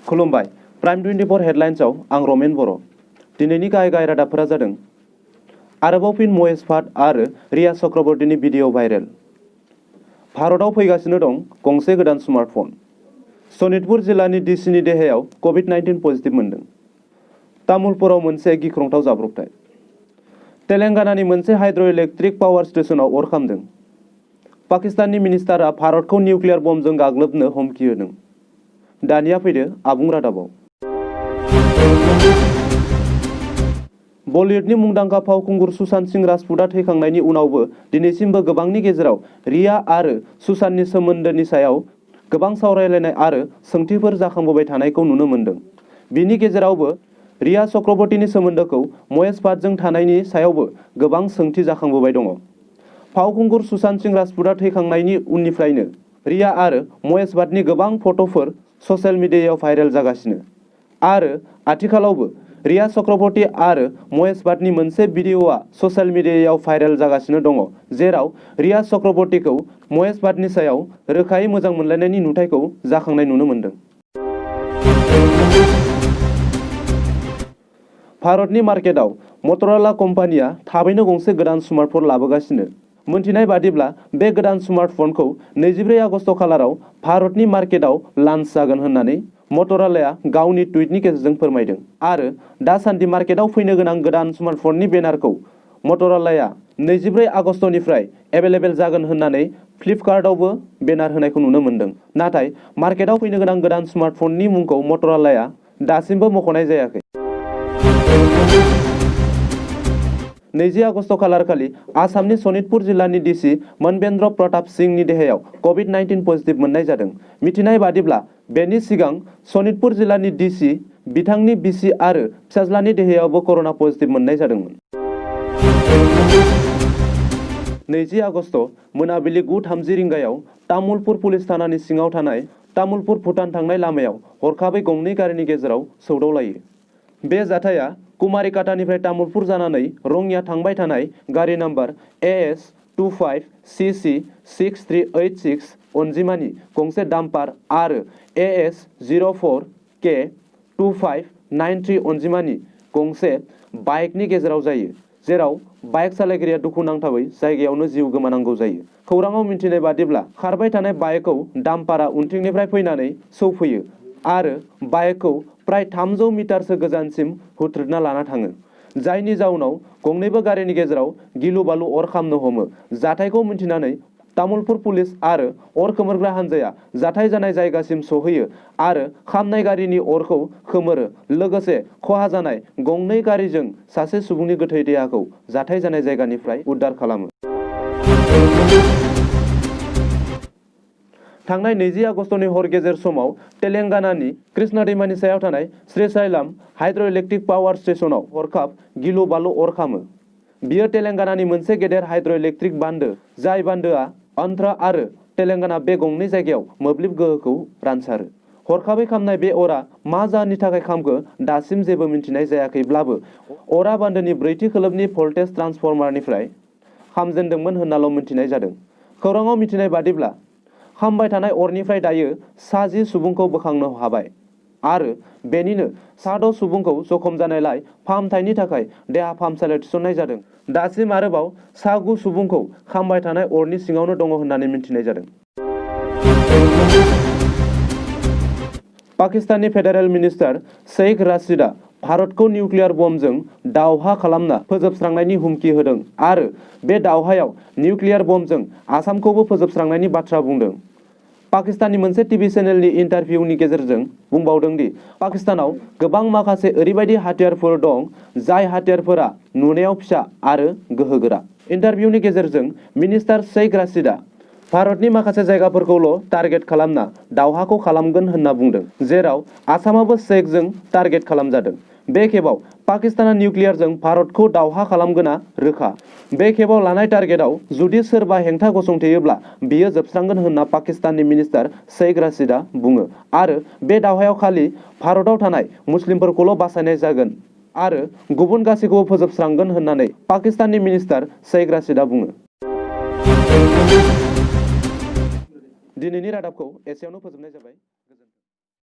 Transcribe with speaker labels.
Speaker 1: खुलुमबाय प्राइम 24 हेडलाइन्सआव आं रमेन बर'। दिनैनि गाहाय रादाबफोरा जादों आरोबाव फिन महेश भाट आरो रिया चक्रवर्तीनि भिडिअ भाइरेल। भारतआव फैगासिनो दं गंसे गोदान स्मार्टफन। सनितपुर जिल्लानि डिसिनि देहायाव कभिड-19 पजिटिभ मोनदों। तामुलपुराव मोनसे गिख्रंथाव जाब्रबथाय। तेलेंगानानि मोनसे हाइड्र' इलेक्ट्रिक पावार स्टेशनाव अर खामदों। पाकिस्ताननि मिनिस्टारआ भारतखौ निउक्लियार बमजों गाग्लोबनो हुमखि होदों। दानिया फैदो आबुं रादाबाव। बलिउडनि मुंदांखा फावखुंगुर सुशांत सिंह राजपुतआ थैखांनायनि उनावबो दिनैसिमबो गोबांनि गेजेराव रिया आरो सुशांतनि सोमोन्दोनि सायाव गोबां सावरायलायनाय आरो सोंथिफोर जाखांबोबाय थानायखौ नुनो मोन्दों। बिनि गेजेरावबो रिया चक्रवर्तीनि सोमोन्दोखौ महेश भाटजों थानायनि सायावबो गोबां सोंथि जाखांबोबाय दङ। फावखुंगुर सुशांत सिंह राजपुतआ थैखांनायनि उननिफ्रायनो रिया आरो महेश भाटनि गोबां फट'फोर ससियेल मिडियायाव भाइरेल जागासिनो आरो आथिखालावबो रिया चक्रवर्ती आरो महेश भाटनि मोनसे भिडिअ'आ ससियेल मिडियायाव भाइरेल जागासिनो दङ, जेराव रिया चक्रवर्तीखौ महेश भाटनि सायाव रोखायै मोजां मोनलायनायनि नुथायखौ जाखांनाय नुनो मोन्दों। भारतनि मार्केटआव मटर'ला कम्पानिया थाबैनो गंसे गोदान स्मार्टफन लाबोगासिनो। मोनथिनाय बादिब्ला बे गोदान स्मार्टफनखौ 24 आगस्ट खालाराव भारतनि मार्केटआव लन्च जागोन होननानै मटर'लाया गावनि टुइटनि गेजेरजों फोरमायदों आरो दासान्दि मार्केटआव फैनो गोनां गोदान स्मार्टफननि बेनारखौ मटर'लाया 24 आगस्टनिफ्राय एभेलेबेल जागोन होननानै फ्लिपकार्टआवबो बेनार होनायखौ नुनो मोन्दों। नाथाय मार्केटआव फैनो गोनां गोदान स्मार्टफननि मुंखौ मटर'लाया दासिमबो मख'नाय जायाखै। 20 आगस्ट खालारखालि आसामनि सनितपुर जिल्लानि डिसि मनबेन्द्र प्रताप सिंहनि देहायाव कभिड-19 पजिटिभ मोननाय जादों। मिथिनाय बादिब्ला बेनि सिगां सनितपुर जिल्लानि डिसि बिथांनि बिसि आरो फिसाज्लानि देहायावबो कर'ना पजिटिभ मोननाय जादोंमोन। 20 आगस्ट मोनाबिलि 9:30 रिंगायाव तामुलपुर पुलिस थानानि सिङाव थानाय तामुलपुर भुटान थांनाय लामायाव हरखाबै गंनै गारिनि गेजेराव सौदावलायो। बे जाथाया कुमारिकाटानिफ्राय तामुलपुर जानानै रङिया थांबाय थानाय गारि नाम्बार AS25CC6386 अनजिमानि गंसे डाम्पार आरो AS04K2593 अनजिमानि गंसे बाइकनि गेजेराव जायो, जेराव बाइक सालायगिरिया दुखुनांथावै जायगायावनो जिउ गोमानांगौ जायो। खौराङाव मिथिनाय बादिब्ला खारबाय थानाय बाइकखौ डाम्पारा उनथिंनिफ्राय फैनानै सौफैयो आरो बाइकखौ प्राय 300 मिटारसो गोजानसिम हुथ्रोदना लाना थाङो, जायनि जाउनाव गंनैबो गारिनि गेजेराव गिलु बालु अर खामनो हमो। जाथायखौ मिन्थिनानै तामुलपुर पुलिस आरो अर खोमोरग्रा हान्जाया जाथाय जानाय जायगासिम सहैयो आरो खामनाय गारिनि अरखौ खोमोरो, लोगोसे खहा जानाय गंनै गारिजों सासे सुबुंनि गोथै देहाखौ जाथाय जानाय जायगानिफ्राय उद्धार खालामो। थांनाय 20 आगस्टनि हर गेजेर समाव तेलेंगानानि कृष्णा दैमानि सायाव थानाय श्रीशैलम हाइड्र' इलेक्ट्रिक पावार स्टेशनाव हरखाब गिलु बालु अर खामो। बियो तेलेंगानानि मोनसे गेदेर हाइड्र' इलेक्ट्रिक बान्दो, जाय बान्दोआ आन्ध्रा आरो तेलेंगाना बे गंनै जायगायाव मोब्लिब गोहोखौ रानसारो। हरखाबै खामनाय बे अरा मा जाहोननि थाखाय खामखो दासिम जेबो मिन्थिनाय जायाखैब्लाबो अरा बान्दोनि ब्रैथि खोलोबनि भल्टेज ट्रान्सफर्मारनिफ्राय खामजेनदोंमोन होन्नाल' मिन्थिनाय जादों। खौराङाव मिथिनाय बादिब्ला खामबाय थानाय अरनिफ्राय दायो 10 सुबुंखौ बोखांनो हाबाय आरो बेनिनो 6 सुबुंखौ जखम जानायलाय फाहामथायनि थाखाय देहा फाहामसालियाव थिसननाय जादों। दासिम आरोबाव 9 सुबुंखौ खामबाय थानाय अरनि सिङावनो दङ होननानै मिन्थिनाय जादों। पाकिस्ताननि फेडारेल मिनिस्टार शेख राशिदआ भारतखौ निउक्लियार बमजों दावहा खालामना फोजोबस्रांनायनि हुमखि होदों आरो बे दावहायाव निउक्लियार बमजों आसामखौबो फोजोबस्रांनायनि बाथ्रा बुंदों। पाकिस्ताननि मोनसे टिभि चेनेलनि इन्टारभिउनि गेजेरजों बुंबावदों दि पाकिस्तानाव गोबां माखासे ओरैबायदि हाथियारफोर दं जाय हाथियारफोरा नुनायाव फिसा आरो गोहोगोरा। इन्टारभिउनि गेजेरजों मिनिस्टार शेख राशिदआ भारतनि माखासे जायगाफोरखौल' टार्गेट खालामना दावहाखौ खालामगोन होनना बुंदों, जेराव आसामाबो शेखजों टार्गेट खालामजादों। बे खेबाव पाकिस्ताना निउक्लियारजों भारतखौ दावहा खालामगोना रोखा। बे खेबाव लानाय टार्गेटआव जुदि सोरबा हेंथा गसंथेयोब्ला बियो जोबस्रांगोन होनना पाकिस्ताननि मिनिस्टार शेख राशिदआ बुङो आरो बे दावहायाव खालि भारतआव थानाय मुस्लिमफोरखौल' बासायनाय जागोन आरो गुबुन गासैखौबो फोजोबस्रांगोन होननानै पाकिस्ताननि मिनिस्टार शेख राशिदआ बुङो। दिनैनि रादाबखौ एसेयावनो फोजोबनाय जाबाय। गोजोन्थों।